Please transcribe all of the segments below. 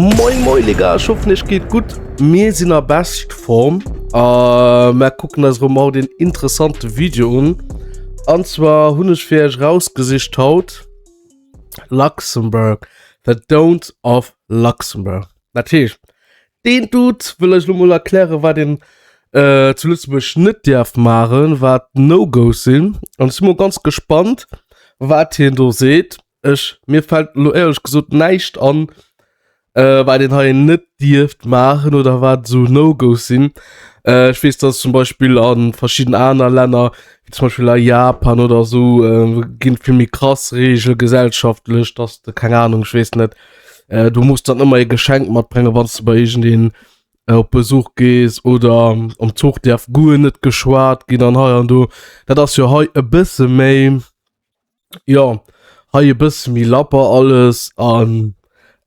Moin moin les gars, ech hoffen iech geet gutt. Mir sinn a bescht Form a mär kucken eis erëm haut een interessante Video un. An zwar hunn ech fir iech rausgesicht haut Luxembourg, the don't of Luxembourg. Dat heescht, deen Dude wëll eis lo mol erklären, wat een äh, zu Lëtzebuerg net däerf maachen, wat No-Go's sinn. An ech si mol ganz gespannt, wat hien do seet. Ech, mir fällt elo éierlech gesot näischt an, äh, wat een hei net dierft maachen oder wat esou No-Gos sinn. Äh, ech weess, dass zum Beispill a verschidden aner Länner, wéi zum Beispill a Japan oder esou, äh, ginn et vill méi krass Reegele gesellschaftlech, dass de, keng Ahnung, ech weess net, äh, du muss dann ëmmer ee Geschenk matbréngen, wann s de bei iergendeen op Besuch gees oder am Zuch däerf guer net geschwat ginn an hei an do. Dat ass jo hei e bësse méi. Jo, hei e bësse méi lapper alles an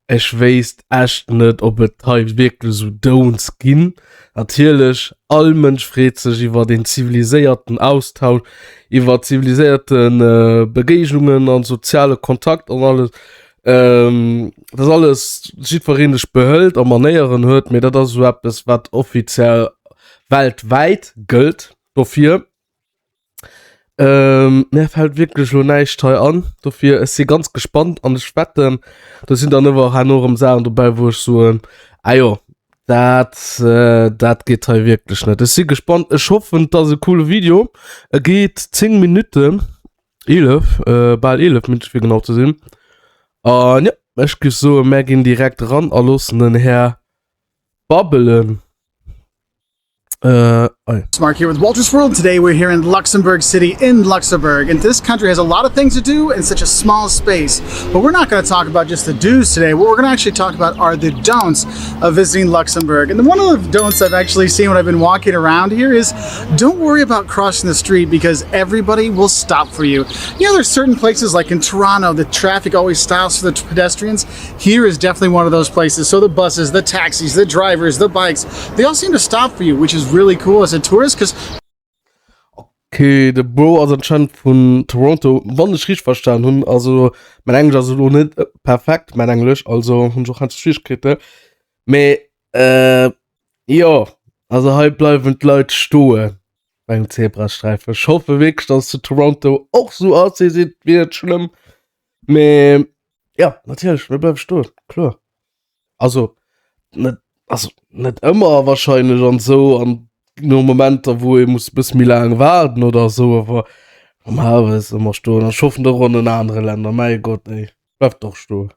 ech wéisst echt net, ob et hei wierklech esou Don'ts ginn. Natierlech, all Mënsch freet sech iwwer een ziviliséierten Austausch, iwwer ziviliséierte Begéignungen an soziale Kontakt an alles, dass alles jiddweree sech behëlt a Manéieren huet, mee dat ass esou eppes, wat offiziell weltwäit gëllt. Dofir Ähm, mir fällt wierklech lo näischt hei an. Dofir, ech si ganz gespannt an ech wetten, do sinn dann ëwer herno erëm Saachen dobäi, wou ech soen, ah jo, dat, äh, dat geet hei wierklech net. Ech si gespannt, ech hoffen, et ass e coole Video. E geet 10 Minutten, 11, äh, bal 11 Minutten, fir genau ze sinn. An jo, ech géif soen, mär ginn direkt eran a loossen den Här babbelen. Uh, it's Mark here with Walter's World. Today we're here in Luxembourg City in Luxembourg. And this country has a lot of things to do in such a small space. But we're not going to talk about just the do's today. What we're going to actually talk about are the don'ts of visiting Luxembourg. And one of the don'ts I've actually seen when I've been walking around here is don't worry about crossing the street because everybody will stop for you. You know, there's certain places like in Toronto, the traffic always stops for the pedestrians. Here is definitely one of those places. So the buses, the taxis, the drivers, the bikes, they all seem to stop for you, which is really cool as a tourist because Okay, de Bro ass anscheinend vun Toronto, wann ech richteg verstan hunn. Also mein Englesch ass elo net äh, perfekt, mein Englesch, also hunn ech och heiansdo Schwierigkeete. Mee äh, jo, also hei bleiwen d'Leit stoe beim Zebrasträifen. Ech hoffe wierklech, dass es zu Toronto och sou ass, Dir sidd wier net schlëmm. Mee ja, natierlech, mir bleiwe stoen, kloer. Also net, also net ëmmer wahrscheinlech an sou an no Momenter wou ee muss e bësse méi laang waarden oder sou, awer normalerweis ëmmer stoen. An ech hoffen och an den anere Länner, mäi Gott ey, bleift och stoen.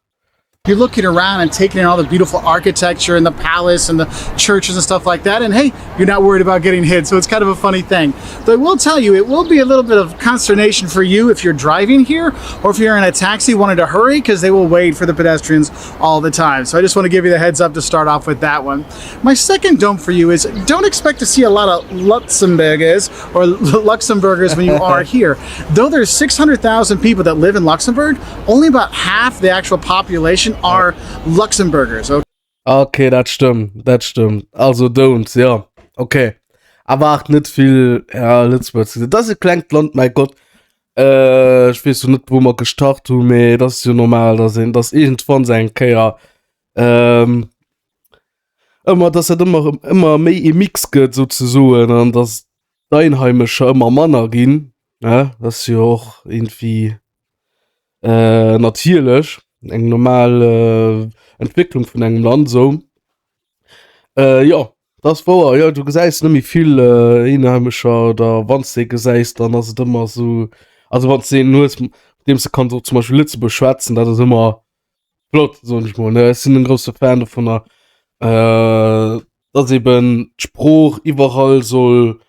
You're looking around and taking in all the beautiful architecture and the palace and the churches and stuff like that. And hey, you're not worried about getting hit. So it's kind of a funny thing. Though I will tell you, it will be a little bit of consternation for you if you're driving here or if you're in a taxi wanting to hurry because they will wait for the pedestrians all the time. So I just want to give you the heads up to start off with that one. My second don't for you is don't expect to see a lot of Luxembourgers or Luxembourgers when you are here. Though there's 600,000 people that live in Luxembourg, only about half the actual population are Luxembourgers. Okay? Okay, dat stëmmt, dat stëmmt. Also don't, ja. Okay. Erwaart net vill ja, Lëtzebuerg. Dat ass e klengt Land, mäi Gott. Äh, ech weess jo net, wou mer gestart hunn, mee dat ass jo normal, dass een, dass iergendwann eng Kéier ähm, ëmmer, dass et ëmmer, ëmmer méi e Mix gëtt souzesoen an dass d'Einheimescher ëmmer manner ginn, ne? Dat ass jo och irgendwie äh, natierlech, eng normal äh, Entwécklung vun engem Land sou. Äh, jo, dat ass wouer, jo, du gesäis net méi vill äh, Einheimescher oder wann s de ee gesäis, dann ass et ëmmer sou, also wann s de een hues, mat deem s de kanns och zum Beispill Lëtzebuerg schwätzen, dat ass ëmmer flott, soen ech mol, ne? Ech sinn en grousse Fan dovunner, äh, dass eben d'Sprooch iwwerall soll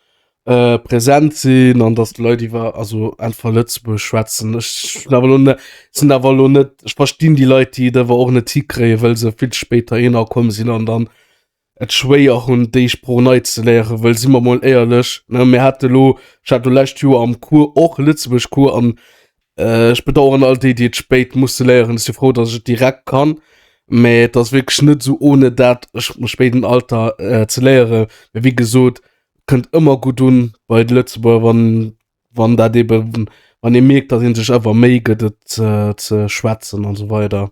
äh, präsent sinn an dass d'Leit iwwer also einfach Lëtzebuerg schwätzen. Ech sinn awer lo net sinn awer lo net ech verstinn déi Leit, déi et awer och net hikréien, well se vill ze spéit heihinner komm sinn an dann et schwéier hunn, déi Sprooch nei ze léieren, well si mer mol éierlech, ne, mir hate lo ech hat lo lescht Joer am Cours och Lëtzebuerg-Cours an Äh, ech bedauern all déi, déi et spéit musse léieren. Ech si frou, dass ech et direkt kann. Mee et ass wierklech net esou ohne dat am spéiden Alter äh, ze léieren. Mee wéi gesot, kënnt ëmmer gutt un bei de Lëtzebuerger, wann, wann dat eben, wann ee mierkt, dass ee sech awer Méi gëtt, et ze, ze schwätzen an esou weider.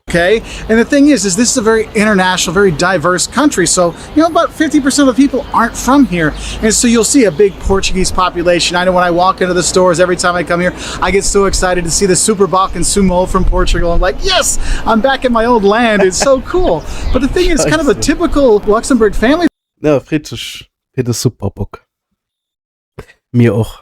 Okay, and the thing is, is this is a very international, very diverse country. So, you know, about 50% of the people aren't from here. And so you'll see a big Portuguese population. I know when I walk into the stores every time I come here, I get so excited to see the Super Bock and Sumo from Portugal. I'm like, yes, I'm back in my old land. It's so cool. But the thing is, kind of a typical Luxembourg family Ja, freet sech fir de Super Bock. Mir och.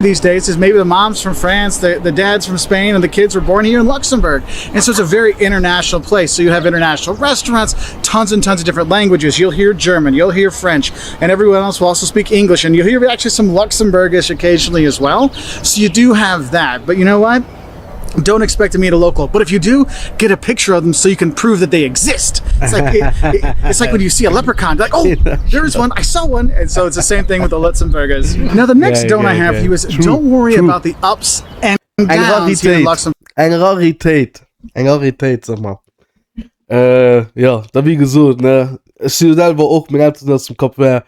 These days is maybe the mom's from France, the, the dad's from Spain, and the kids were born here in Luxembourg. And so it's a very international place. So you have international restaurants, tons and tons of different languages. You'll hear German, you'll hear French, and everyone else will also speak English. And you'll hear actually some Luxembourgish occasionally as well. So you do have that. But you know what? Don't expect to meet a local, but if you do, get a picture of them so you can prove that they exist. It's like it, it, it's like when you see a leprechaun, like oh, there's one, I saw one, and so it's the same thing with the Luxembourgers. Now the next Yeah, don't I yeah, have yeah. for you is True, don't worry true. about the ups and Eng downs here in Raritéit. Luxembourg. Eng Raritéit. Eng Raritéit, sag mal. Äh, ja, da wéi gesot, ne, ech si jo selwer och, meng Elteren sinn aus dem Cap Vert,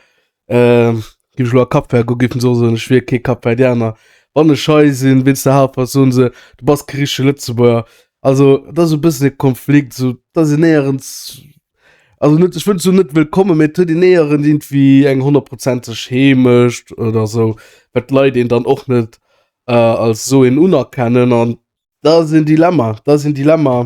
Ähm, géif ech elo a Cap Vert goen, géifen se och soen, ech wier kee Kapverdianer. Wann ech hei sinn, wéinst der Haaptfaarf, soen se, du bass kee richtege Lëtzebuerger. Also, et ass esou e bëssen e Konflikt, esou, et ass een néierens, also net, ech wëll soen net wëllkommen, mee et huet een néierens iergendwéi eng honnertprozenteg Heemecht oder esou, well d'Leit een dann och net als esou een unerkennen an dat ass en Dilemma, dat ass en Dilemma.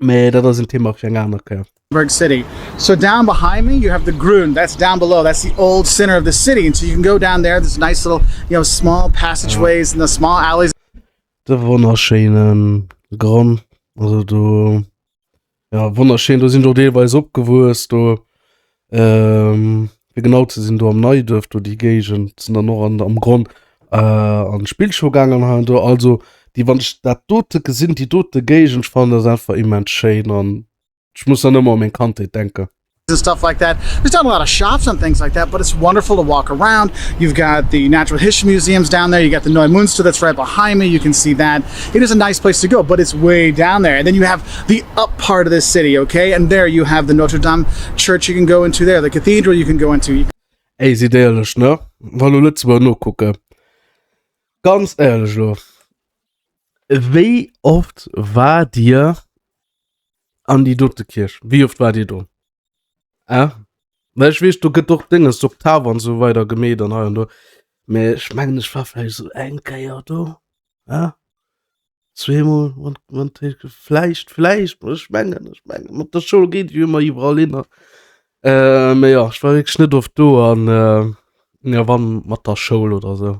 Mee dat ass en Thema fir eng aner Kéier. City. So down behind me, you have the Grund. That's down below. That's the old center of the city. And so you can go down there. There's nice little, you know, small passageways and the small alleys. De wonnerschéine Gronn, also do, ja wonnerschéin, do sinn ech och deelweis opgewuess do, fir genau ze sinn do am Neiduerf do déi Géigend, sinn dann och an am Gronn an d'Spillschoul gaangen hei an do. Also déi wann ech dat dote gesinn, déi dote Géigend, ech fannen dat einfach immens schéin an ech muss dann ëmmer u meng Kandheet denken. And stuff like that. There's not a lot of shops and things like that, but it's wonderful to walk around. You've got the Natural History Museums down there. You got the Neumünster that's right behind me. You can see that. It is a nice place to go, but it's way down there. And then you have the up part of the city, okay? And there you have the Notre Dame Church you can go into there, the cathedral you can go into. Ey, sidd éierlech, ne? Wa lo Lëtzebuerger nokucken, ganz éierlech elo, wéi oft waart Dir an déi dote Kierch? Wéi oft waart Dir do? Äh? Well ech weess, do gëtt och Dénges, d'Oktav an esou weider gemeet an hei an do, mä ech mengen, ech war vläicht esou eng Kéier do, äh? Zweemol, wann, wann vläicht, vläicht, ech mengen, ech mengen, mat der Schoul geet jo ëmmer iwwerall hin. Äh, mee jo, ech war wierklech net oft do an äh, jo, wann mat der Schoul oder sou.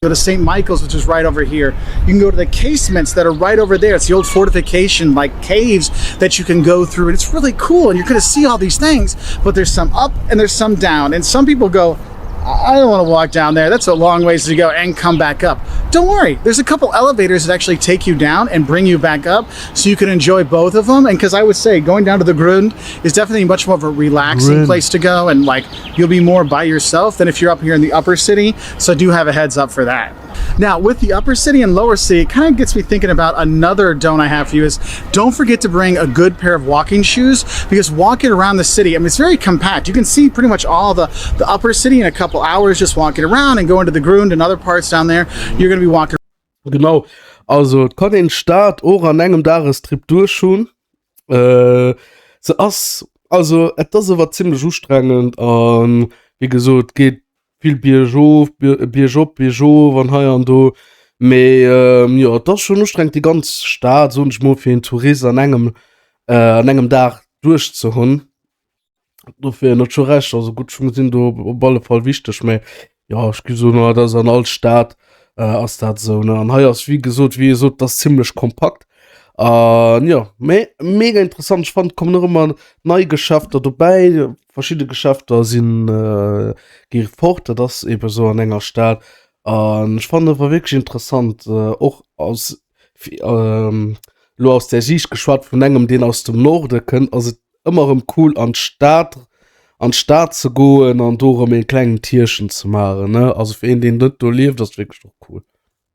Go to St. Michael's, which is right over here. You can go to the casements that are right over there. It's the old fortification, like caves that you can go through, and it's really cool. And you're gonna see all these things, but there's some up and there's some down. And some people go, I don't want to walk down there. That's a long ways to go and come back up. Don't worry, there's a couple elevators that actually take you down and bring you back up so you can enjoy both of them. And because I would say going down to the Grund is definitely much more of a relaxing Grund. place to go and like you'll be more by yourself than if you're up here in the upper city. So do have a heads up for that. Now, with the upper city and lower city, it kind of gets me thinking about another don't I have for you is don't forget to bring a good pair of walking shoes because walking around the city, I mean, it's very compact. You can see pretty much all the, the upper city in a couple hours just walking around and going to the Grund and other parts down there. You're going to be walking Genau, also et kann een d'Stad och an engem Dagestrip duerch hunn. Äh, se ass, also et ass awer zimmlech ustrengend an wéi gesot geet vill biergof, biergop, biergof an hei an do. Mee jo, et ass schonn ustrengend déi ganz Stad, soen ech mol, fir een Tourist an engem an engem Dag duerchzehunn. Dofir en huet scho Recht, also gutt Schung sinn do op alle Fall wichteg, mee jo ech gi soen, dat ass an all Stad ass dat esou ne. An hei ass wéi gesot, wéi e sot, dat ass zimmlech kompakt an jo, mee mega interessant. Ech fannen et kommen och ëmmer nei Geschäfter dobäi, verschidde Geschäfter sinn gi fort, dat ass ebe sou an enger Stad an ech fannen awer wierklech interessant och aus elo aus der Siicht geschwat vun engem deen aus dem Norde kënnt, ass et ëmmer erëm cool an d'Stad an d'Stad ze goen an do erëm een klengen Tierchen ze maachen ne, also fir een deen net do lieft ass wierklech och cool.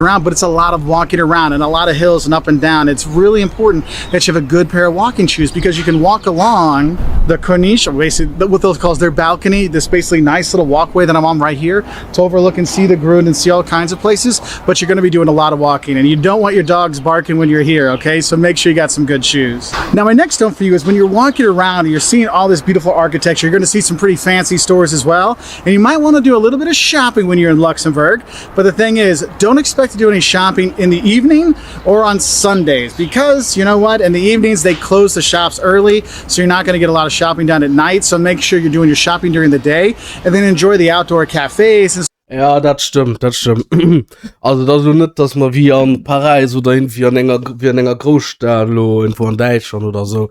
Around but it's a lot of walking around and a lot of hills and up and down. It's really important that you have a good pair of walking shoes because you can walk along. the Corniche, or basically what they'll call their balcony, this basically nice little walkway that I'm on right here to overlook and see the Grund and see all kinds of places, but you're gonna be doing a lot of walking and you don't want your dogs barking when you're here, okay? So make sure you got some good shoes. Now my next don't for you is when you're walking around and you're seeing all this beautiful architecture, you're gonna see some pretty fancy stores as well, and you might wanna do a little bit of shopping when you're in Luxembourg, but the thing is, don't expect to do any shopping in the evening or on Sundays because you know what? In the evenings, they close the shops early, so you're not gonna get a lot of shopping done at night. So make sure you're doing your shopping during the day and then enjoy the outdoor cafes and Ja, dat stëmmt, dat stëmmt. Also dat ass lo net, dass mer wéi an Paräis oder irgendwie an enger, wéi an enger Grousstad lo irgendwo an Däitschland oder sou,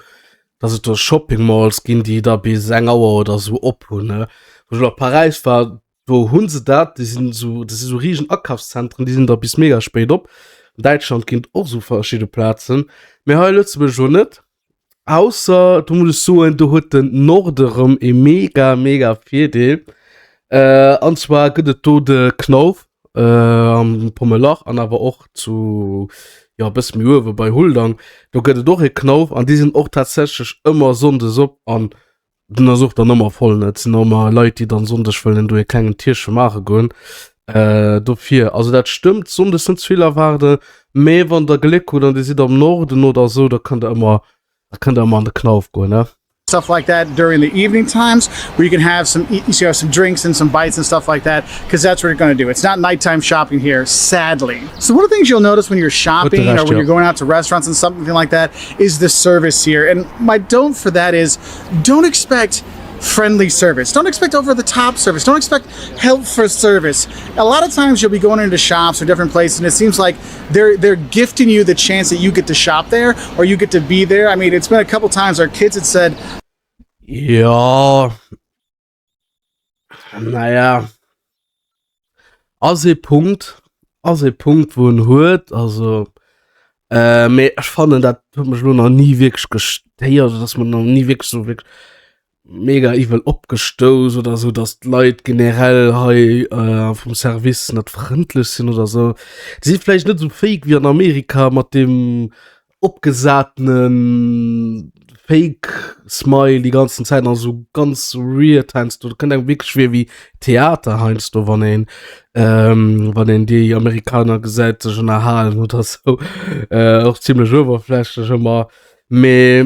dass et do Shopping Malls ginn, déi da bis eng Auer oder sou op hunn, ne. Wou ech lo a Paräis war, do hunn se dat, déi sinn esou, dat si sou riesen Akafszentren, déi sinn da bis mega spéit op. An Däitschland ginn et och esou verschidde Plazen, mee hei a Lëtzebuerg elo net. Ausser, do muss ech soen, do huet den Norde rëm e mega, mega Virdeel. An zwar gëtt et do de Knauf am Pommelach an awer och zu, jo, e bësse méi uewe bei Huldang. Do gëtt et och e Knauf an déi sinn och tatsächlech ëmmer sonndes op an Den ass och dann ëmmer voll, ne? Et sinn och ëmmer Leit, déi dann Sonndeg wëllen do e klengen Tierche maache goen. Äh, dofir, also dat stëmmt, Sonndes net ze vill erwaarden, mee wann der Gléck hutt an dir sidd am Norden oder esou, da kënnt der ëmmer, da kënnt der ëmmer an de Knauf goen, ne? Stuff like that during the evening times where you can have some you have some drinks and some bites and stuff like that because that's what you're going to do. It's not nighttime shopping here, sadly. So one of the things you'll notice when you're shopping or when you're going out to restaurants and something like that is the service here. And my don't for that is don't expect friendly service. Don't expect over the top service. Don't expect help for service. A lot of times you'll be going into shops or different places and it seems like they're they're gifting you the chance that you get to shop there or you get to be there. I mean, it's been a couple times our kids had said Ja. Naja. Ass ee Punkt, ass ee Punkt wou en huet, also äh, mee ech fannen dat huet mech elo nach ni wierklech gestéiert oder ass mer nach ni wierklech sou wierklech mega iwwel opgestouss oder sou, dass d'Leit generell hei äh, vum Service net frëndlech sinn oder sou. Si si vläicht net sou fake wéi an Amerika mat deem opgesatenen Fake Smile déi ganzen Zäit an sou ganz weird heiansdo. Dat kënnt engem wierklech vir wéi Theater heiansdo, wann een ähm, wann een déi Amerikaner gesäit sech ënnerhalen oder sou. Äh, och zimmlech uewerflächlech ëmmer. Mee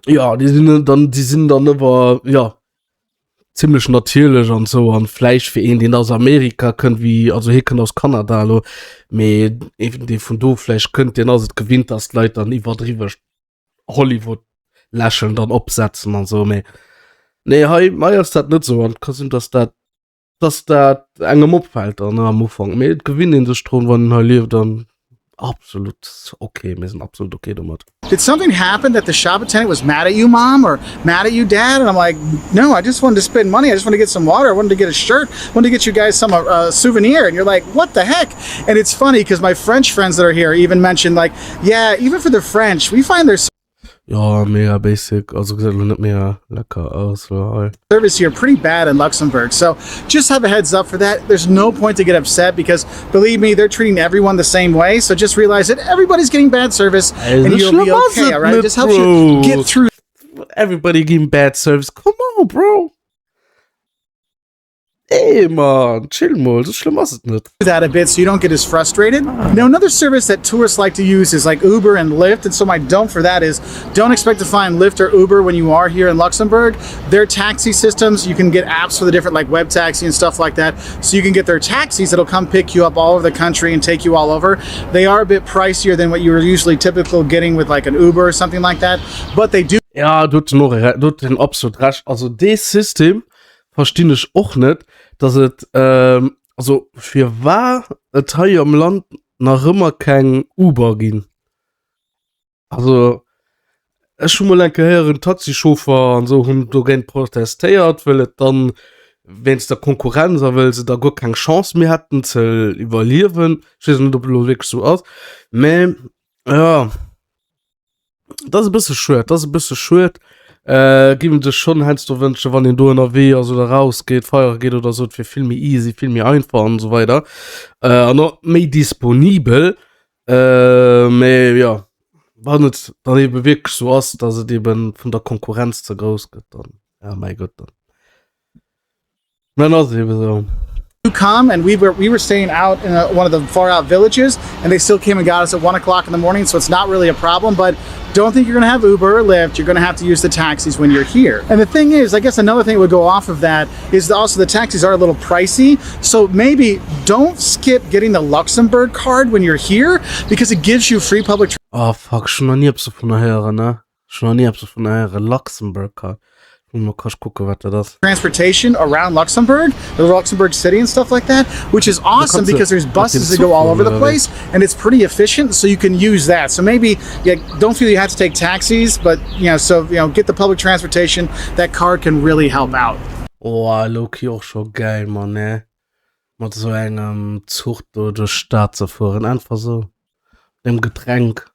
ja, déi sinn dann, déi sinn dann ëmmer, ja, zimmlech natierlech an sou an vläicht fir een deen aus Amerika kënnt wéi also hie kënnt aus Kanada elo mee een dee vun do vläicht kënnt deen ass et gewinnt dass d'Leit dann iwwerdriwwe Hollywood Lächeln dann opsetzen an sou mee nee hei hei ass dat net sou an ka sinn dass dat dass dat engem opfällt dann am Ufank mee et gewinnt een sech drun wann een hei lieft an absolut okay mir sinn absolut okay domat. Did something happen that the shop attendant was mad at you mom or mad at you dad and I'm like no I just wanted to spend money I just wanted to get some water I wanted to get a shirt I wanted to get you guys some uh, souvenir and you're like what the heck and it's funny because my French friends that are here even mentioned like yeah even for the French we find their Jo mega basic, also gesäit elo net mega lecker aus lo hei. Service here pretty bad in Luxembourg so just have a heads up for that there's no point to get upset because believe me they're treating everyone the same way so just realize that everybody's getting bad service and you'll be okay all right it just helps you get through Everybody giving bad service come on bro Ey man, chill mol, sou schlëmm ass et net. That a bit so you don't get as frustrated. Now another service that tourists like to use is like Uber and Lyft and so my don't for that is don't expect to find Lyft or Uber when you are here in Luxembourg. Their taxi systems, you can get apps for the different like web taxi and stuff like that. So you can get their taxis that'll come pick you up all over the country and take you all over. They are a bit pricier than what you are usually typical getting with like an Uber or something like that, but they do Ja, do huet en och do huet en absolut Recht. Also dee System verstinn ech och net, dass et ähm, also firwar et hei am Land nach ëmmer keng Uber ginn. Also ech hu mol eng Kéier héieren, Taxichauffer an esou hunn dogéint protestéiert, well et dann wéinst der Konkurrenz a well se da guer keng Chance méi hätten ze iwwerliewen. Ech weess net, ob et elo wierklech esou ass, mä ja. Dat ass e bësse schued, dat ass e bësse schued. Äh, géif een sech schonn heiansdo wënschen, wann een do ënnerwee ass oder rausgeet, feiere geet oder esou, et wier vill méi easy, vill méi einfach an esou weider. Äh, an och méi disponibel. Äh, mee jo. Wann et dann ebe wierklech sou ass, dass et eben vun der Konkurrenz ze grouss gëtt, dann, ja mäi Gott, dann, dann ass et ebe sou. Come and we were we were staying out in a, one of the far out villages and they still came and got us at one o'clock in the morning so it's not really a problem but don't think you're gonna have Uber or Lyft you're gonna have to use the taxis when you're here and the thing is I guess another thing that would go off of that is also the taxis are a little pricey so maybe don't skip getting the Luxembourg card when you're here because it gives you free public Oh fuck, ech hunn nach ni eppes dovunner héieren, ne? Ech hunn nach ni eppes dovunner héieren. Luxembourg Card. Ech muss mol kuerz kucken, wat dat ass. transportation around Luxembourg, the Luxembourg city and stuff like that, which is awesome because there's buses that go all over the place and it's pretty efficient, so you can use that. So maybe yeah, don't feel you have to take taxis, but you know, so you know, get the public transportation. That card can really help out. Oh, lowkey och scho geil, Mann, ne? Mat esou engem Zuch do duerch d'Stad ze fueren, einfach sou. Dem Getränk.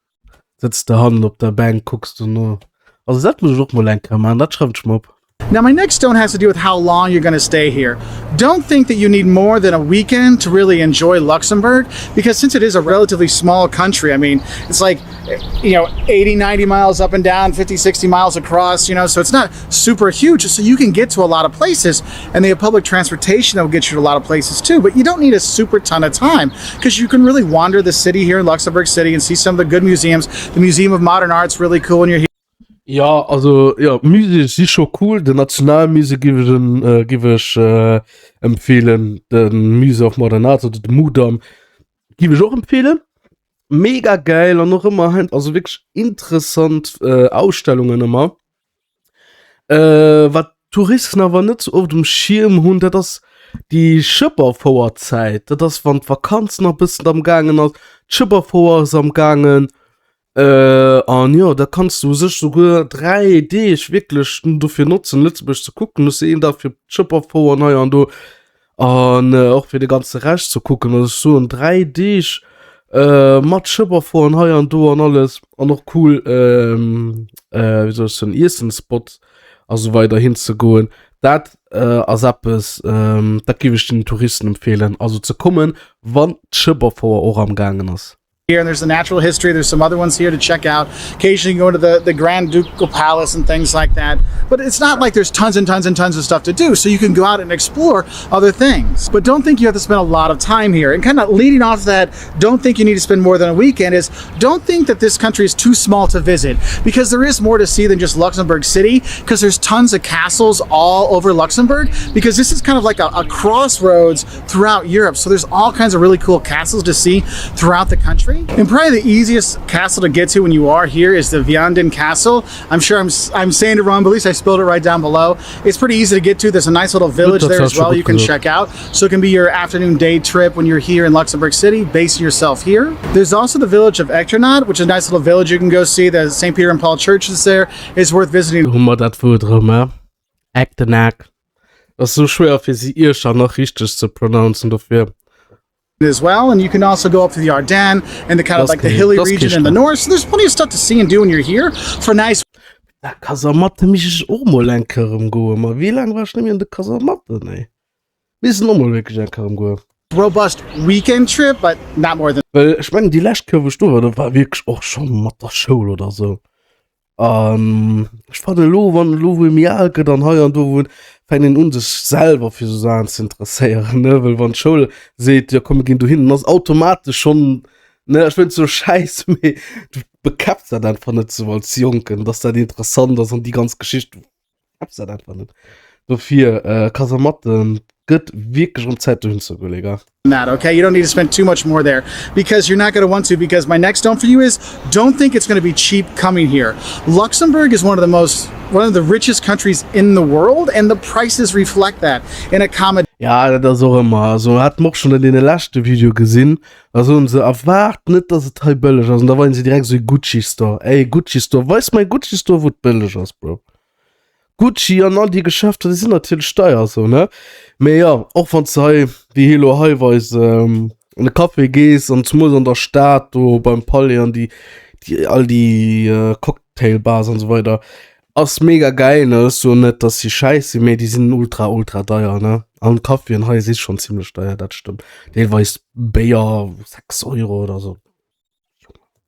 Sëtz de hannen op der Bänk, kucks du no. Also dat muss ech och mol eng Kéier maachen, dat schreiwen ech mer op. Now my next don't has to do with how long you're gonna stay here. Don't think that you need more than a weekend to really enjoy Luxembourg because since it is a relatively small country, I mean, it's like, you know, 80, 90 miles up and down, 50, 60 miles across, you know, so it's not super huge. So you can get to a lot of places and they have public transportation that will get you to a lot of places too. But you don't need a super ton of time because you can really wander the city here in Luxembourg City and see some of the good museums. The Museum of Modern Art's really cool when you're here. Ja, also ja, Muséeë si scho cool. Den Nationalmusée giff ech en, äh, giff ech äh, empfehlen. Den Musée of Modern Art oder de Mudam giff ech och empfehlen. Mega geil an och ëmmer hein, also wierklech interessant äh, Ausstellungen ëmmer. Äh, wat Touristen awer net sou oft um Schierm hunn, dat ass déi Schëpperfouerzäit. Dat ass wann d'Vakanz nach e bëssen am gaangen ass. D'Schëpperfouer ass am gaangen. Äh, an jo, da kanns du u sech souguer 3 Deeg wierklech dofir notzen, Lëtzebuerg ze kucken. Du hues een Dag fir d'Schëpperfouer an hei an do an äh, och fir de ganze Rescht ze kucken. Also ech soen 3 Deeg äh, mat Schëpperfouer an hei an do an alles an och cool ähm, äh, wéi soll ech soen, Iessenspot a sou weider hinzegoen. Dat äh, ass eppes, ähm, dat géif ech den Touristen empfeelen, also ze kommen, wann d'Schëpperfouer och am gaangen ass. here and there's the natural history there's some other ones here to check out occasionally you go to the the grand ducal palace and things like that but it's not like there's tons and tons and tons of stuff to do so you can go out and explore other things but don't think you have to spend a lot of time here and kind of leading off that don't think you need to spend more than a weekend is don't think that this country is too small to visit because there is more to see than just Luxembourg City because there's tons of castles all over Luxembourg because this is kind of like a, a crossroads throughout Europe. So there's all kinds of really cool castles to see throughout the country. And probably the easiest castle to get to when you are here is the Vianden Castle. I'm sure I'm, I'm saying it wrong, but at least I spelled it right down below. It's pretty easy to get to. There's a nice little village there as well you can check out. So it can be your afternoon day trip when you're here in Luxembourg City, basing yourself here. There's also the village of Echternach, which is a nice little village you can go see. The St. Peter and Paul Church is there. It's worth visiting. Hu mer dat Wuert erëm, eh? Echtenack. Ass sou schwéier fir si Iecher nach richteg ze pronouncen dofir. As well and you can also go up to the Ardennes and the kind of like the hilly region in the north so there's plenty of stuff to see and do when you're here for nice Da Kasematte misst ech och mol eng Kéier erëm goen, ma wéi laang war ech net méi an de Kasematten ey. Misst och mol wierklech eng Kéier erëm goen. Robust weekend trip but not more than. Well ech mengen déi lescht Kéier wou ech do war, do war wierklech och scho mat der Schoul oder sou. An ech fannen elo, wann elo wou ee méi al gëtt an hei an do wunnt, fänkt een un sech selwer fir esou Saachen ze interesséieren, ne, well wann d'Schoul seet, jo komm mir ginn dohin, dann ass automatesch schonn, ne, ech wëll net soe Schäiss, mee du bekäpps dat einfach net esou als Jonken, dass dat interessant ass an déi ganz Geschicht, du bekäpps dat einfach net. Dofir, Kasematten gëtt wierklech erëm Zäit dohin ze goen, les gars. That okay you don't need to spend too much more there because you're not going to want to because my next don't for you is don't think it's going to be cheap coming here Luxembourg is one of the most one of the richest countries in the world and the prices reflect that in accommodation Ja, dat ass och ëmmer esou. Hat mer och schonn an deene leschte Video gesinn. Da soen se, erwaart net, dass et hei bëlleg ass. An da weisen se direkt esou e Gucci Store. Ey, Gucci Store, weis mer e Gucci Store, wou et bëlleg ass, Bro. Gucci an all déi Geschäfter, déi sinn natierlech deier sou, ne? Mee jo, och wann s de hei, wéi hie lo hei weist, an e Café gees an zemools an der Stad do beim Palais an déi, déi all déi Cocktailbars an esou weider, ass mega gäil, ne? Ech soen net, dass si schäiss sinn, mee déi sinn ultra, ultra deier, ne? An d'Caféen hei si schonn zimmlech deier, dat stëmmt. Deelweis Béier 6 Euro oder sou.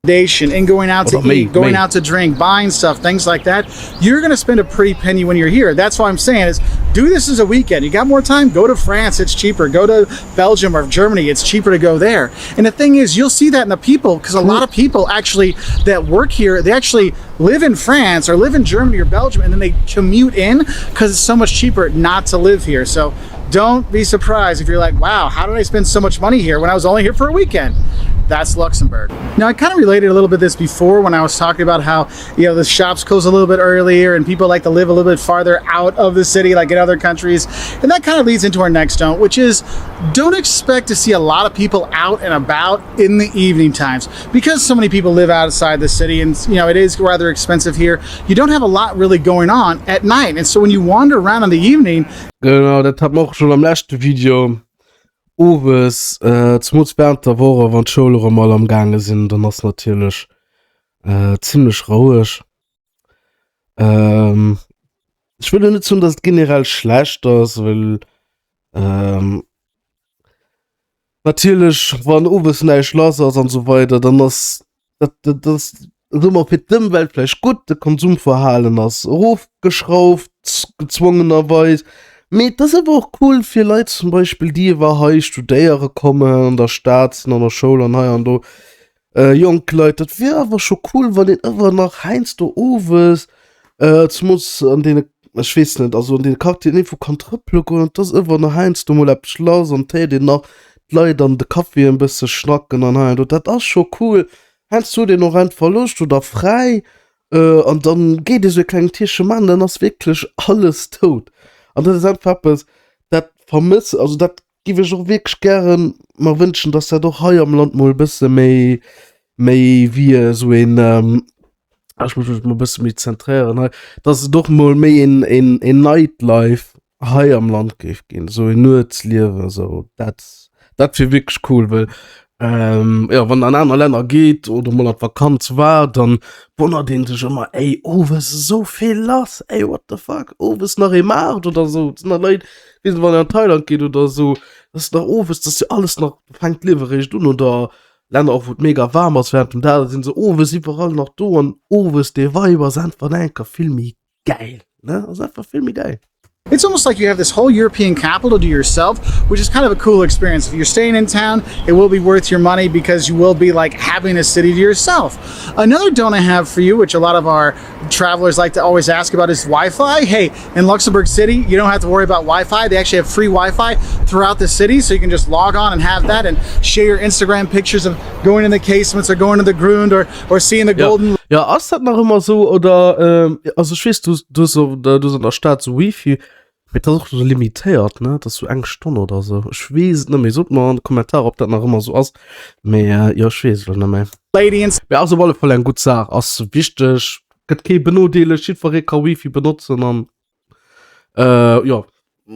In going out to eat, going out to drink, buying stuff, things like that, you're going to spend a pretty penny when you're here. That's why I'm saying is do this as a weekend. You got more time, go to France, it's cheaper. Go to Belgium or Germany, it's cheaper to go there. And the thing is, you'll see that in the people because a lot of people actually that work here, they actually live in France or live in Germany or Belgium and then they commute in because it's so much cheaper not to live here. So don't be surprised if you're like, wow, how did I spend so much money here when I was only here for a weekend? That's Luxembourg. Now, I kind of related a little bit this before when I was talking about how, you know, the shops close a little bit earlier and people like to live a little bit farther out of the city, like in other countries. And that kind of leads into our next don't, which is don't expect to see a lot of people out and about in the evening times because so many people live outside the city and, you know, it is rather expensive here. You don't have a lot really going on at night. And so when you wander around in the evening, Genau, dat hat mer och schon am leschte Video. Owes, äh, zemools während der Woche, wann d'Schoul erëm all am gaange sinn, dann ass natierlech äh, zimmlech roueg. Ähm, ech wëll jo net soen, dass et generell schlecht ass, well ähm, Natierlech wann owes näischt lass ass an esou weider, dann ass dat dat ass soe mer fir d'Ëmwelt vläicht gutt, de Konsumverhalen ass erofgeschrauft gezwongenerweis, mee et ass awer och cool fir Leit zum Beispill déi ewer hei studéiere kommen an der Stad sinn an der Schoul an hei an do, jonk Leit, dat wier awer scho cool wann een ëwer nach heiansdo owes zemools an deene, ech weess net, also an deene Quartieren iergendwou kann trëppele goen, et ass ëwer nach heiansdo mol eppes lass an et héiert een nach d'Leit an de Caféen e bësse schnacken an hei an do, dat ass scho cool. Heiansdo huet een och einfach Loscht oder fräi an dann geet ee sou e klengen Tierche man, dann ass wierklech alles dout an dat ass einfach eppes, dat vermëss, also dat Giff ech och wierklech gären mer wënschen, dass dat och hei am Land mol e bësse méi méi wéi esou een ech muss mech mol e bësse méi zentréieren hei, dass et och mol méi een een een Nightlife hei am Land géif ginn, esou een Nuetsliewen esou. Dat dat wier wierklech cool, well jo wann an aner Länner geet oder mol an d'Vakanz war, dann wonnert een sech ëmmer, ey owes esou vill lass, ey what the fuck, owes nach ee Maart oder esou, et sinn nach Leit Weess wann een an Thailand geet oder esou, dat ass nach owes, dat ass jo alles nach, do fänkt d'Liewe réischt un oder Länner och wou et mega waarm ass während dem Dag, da sinn se owes iwwerall nach do an owes dee Vibe ass einfach nach eng Kéier vill méi gäil, ne, ass einfach vill méi gäil. It's almost like you have this whole European capital to yourself, which is kind of a cool experience. If you're staying in town, it will be worth your money because you will be like having a city to yourself. Another don't I have for you, which a lot of our travelers like to always ask about is Wi-Fi. Hey, in Luxembourg City, you don't have to worry about Wi-Fi. They actually have free Wi-Fi throughout the city, so you can just log on and have that and share your Instagram pictures of going in the casements or going to the Grund or, or seeing the ja. Golden... Ja, ass dat nach ëmmer sou oder ähm, also ech weess, du, du, so, du an der Stad so Wifi, mee dat ass och sou limitéiert, ne? Dat ass sou eng Stonn oder sou. Ech weess et net méi. Sot mer an de Kommentarer, ob dat nach ëmmer sou ass. Mee äh, jo, ech weess et elo net méi. Lady and Mee ass op alle Fall eng gutt Saach, ass wichteg, gëtt kee benodeelegt, jiddweree ka Wifi benotzen an äh, jo,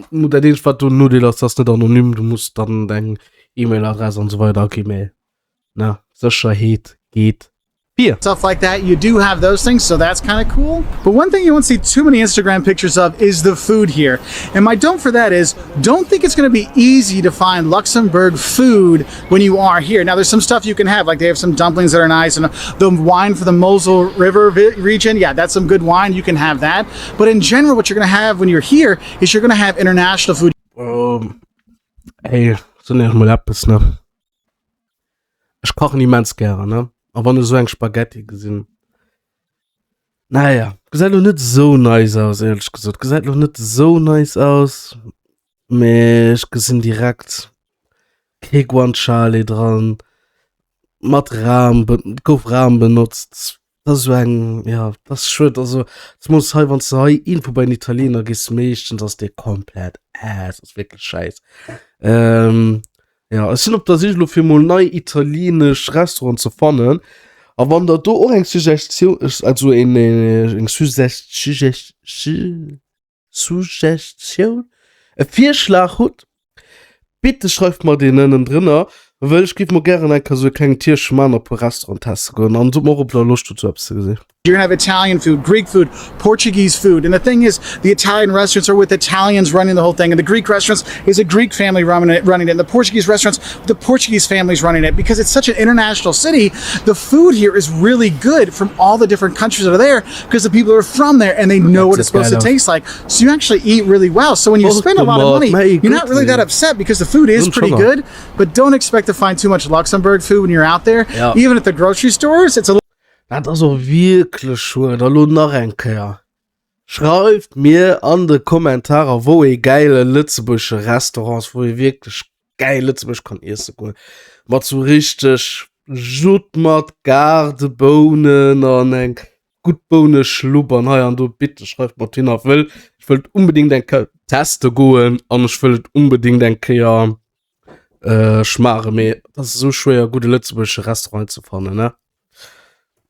dat eenzegt wat do en Nodeel ass, ass net anonym, du muss dann deng E-Mail-Adress an esou weider aginn, mee ne, Sécherheet geet vir. Stuff like that, you do have those things, so that's kind of cool. But one thing you won't see too many Instagram pictures of is the food here. And my don't for that is, don't think it's gonna be easy to find Luxembourg food when you are here. Now there's some stuff you can have, like they have some dumplings that are nice and the wine for the Mosel River region. Yeah, that's some good wine, you can have that. But in general, what you're gonna have when you're here is you're gonna have international food. Um, ey, soen iech mol eppes, ne? Ech kachen immens gären, ne? A wann ech esou eng Spaghetti gesinn, naja, gesäit lo net esou nice aus, éierlech gesot. Gesäit lo net esou nice aus, mee ech gesinn direkt kee Guanciale dran, mat Ram, gouf Ram benotzt. Dat ass esou eng, ja, dat ass schued. Also, zemools hei, wann s de hei iergendwou bei en Italiener gees, meeschtens ass dee komplett ass, ass wierklech schäiss. Ähm, ja, ech sinn op der Sich elo fir mol nei italienesch Restauranten ze fannen. A wann der do och eng Suggestioun, also een, eng Suggest, Suggest, Suggestioun, e Virschlag hutt, bitte schreift mer deen ënnendrënner, wëll ech giff mer gären eng Kéier sou e klengen Tierche man a puer Restauranten teste goen an sot mer och, ob der Loscht hutt sou eppes ze gesinn. You're gonna have Italian food, Greek food, Portuguese food. And the thing is, the Italian restaurants are with Italians running the whole thing, and the Greek restaurants is a Greek family running it, running it, and the Portuguese restaurants, the Portuguese families running it. Because it's such an international city, the food here is really good from all the different countries that are there because the people are from there and they know what it's supposed to taste like. So you actually eat really well. So when you spend a lot of money, you're not really that upset because the food is pretty good, but don't expect to find too much Luxembourg food when you're out there. Yeah. Even at the grocery stores, it's a Dat ass och wierklech schued. A lo nach eng Kéier, Schreift mir an de Kommentarer wou ee gäile lëtzebuergesche Restaurant ass, wou ee wierklech gäil Lëtzebuerg kann iesse goen. Mat sou richteg Judd mat Gaardebounen an eng gutt Bouneschlupp an hei an do. Bitte schreift mat hin a wëll ech wëllt unbedingt eng Kéier teste goen an ech wëll et unbedingt eng Kéier äh, schmaachen. Mee et ass esou schwéier gudde lëtzebuergesche Restaurant ze fannen, ne?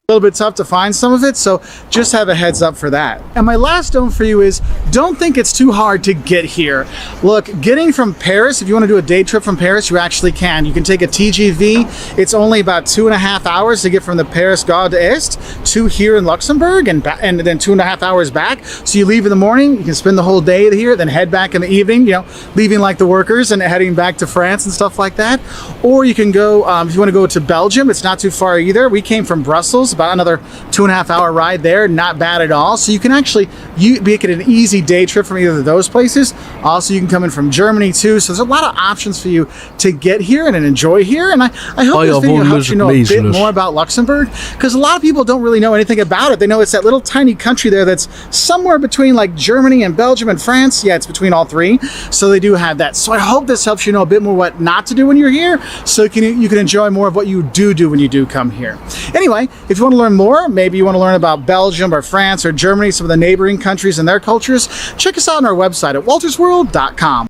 little bit tough to find some of it, so just have a heads up for that. And my last don't for you is don't think it's too hard to get here. Look, getting from Paris, if you want to do a day trip from Paris, you actually can. You can take a TGV. It's only about 2.5 hours to get from the Paris Gare d'Est to here in Luxembourg and, and then 2.5 hours back. So you leave in the morning, you can spend the whole day here, then head back in the evening, you know, leaving like the workers and heading back to France and stuff like that. Or you can go, um, if you want to go to Belgium, it's not too far either. We came from Brussels, about another 2.5 hour ride there, not bad at all. So you can actually you make it an easy day trip from either of those places. Also, you can come in from Germany too. So there's a lot of options for you to get here and enjoy here. And I, I hope this video helps you know a bit more about Luxembourg because a lot of people don't really know anything about it. They know it's that little tiny country there that's somewhere between like Germany and Belgium and France. Yeah, it's between all three. So they do have that. So I hope this helps you know a bit more what not to do when you're here so you can, you can enjoy more of what you do do when you do come here. Anyway, if you want to learn more, maybe you want to learn about Belgium or France or Germany, some of the neighboring countries and their cultures, check us out on our website at waltersworld.com.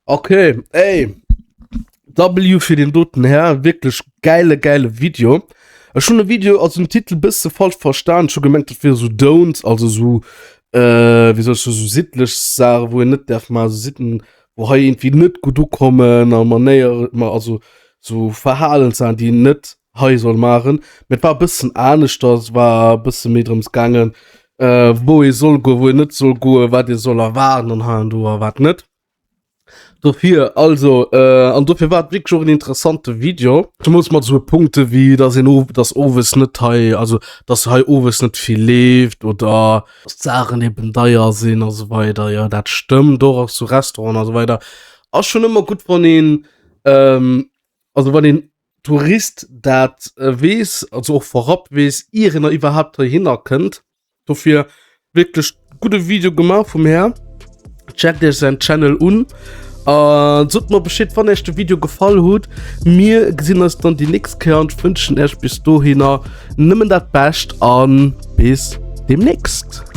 Okay, ey. W fir den doten Här, wierklech gäile gäile Video. Ech hunn de Video, also den Titel bësse falsch verstan. Ech hu gemengt dat wier sou Don'ts, also sou äh, wéi soll ech soen, sou sittlech Saachen, wou een net däerf maachen, sou Sitten, wou hei iergendwéi net gutt ukommen a Manéier, ma also sou Verhalenssaachen, déi een net hei soll maachen. Mee et war e bëssen aneschters, et war e bësse méi drëms gaangen, äh, wou ee soll goen, wou een net soll goen, wat ee soll erwaarden an hei an do a wat net. Dofir also äh, an dofir war et wierklech och en interessante Video. Zemools mat esou Punkte wéi dass een of, dass owes net hei, also dass hei owes net vill leeft oder dass d'Saachen eben deier sinn a sou weider. Jo dat stëmmt och, och zu Restauranten a sou weider. Ass schonn ëmmer gutt wann een ähm, also wann een Tourist dat weess, also och vorab weess, ier en iwwerhaapt heihinner kënnt. Dofir wierklech gudde Video gemaach vum Här. Checkt iech säin Channel un a sot mer Bescheed, wann iech de Video gefall huet. Mir gesinn eis dann déi nächst Kéier an ech wënschen iech bis dohinner nëmmen dat Bescht a bis demnächst.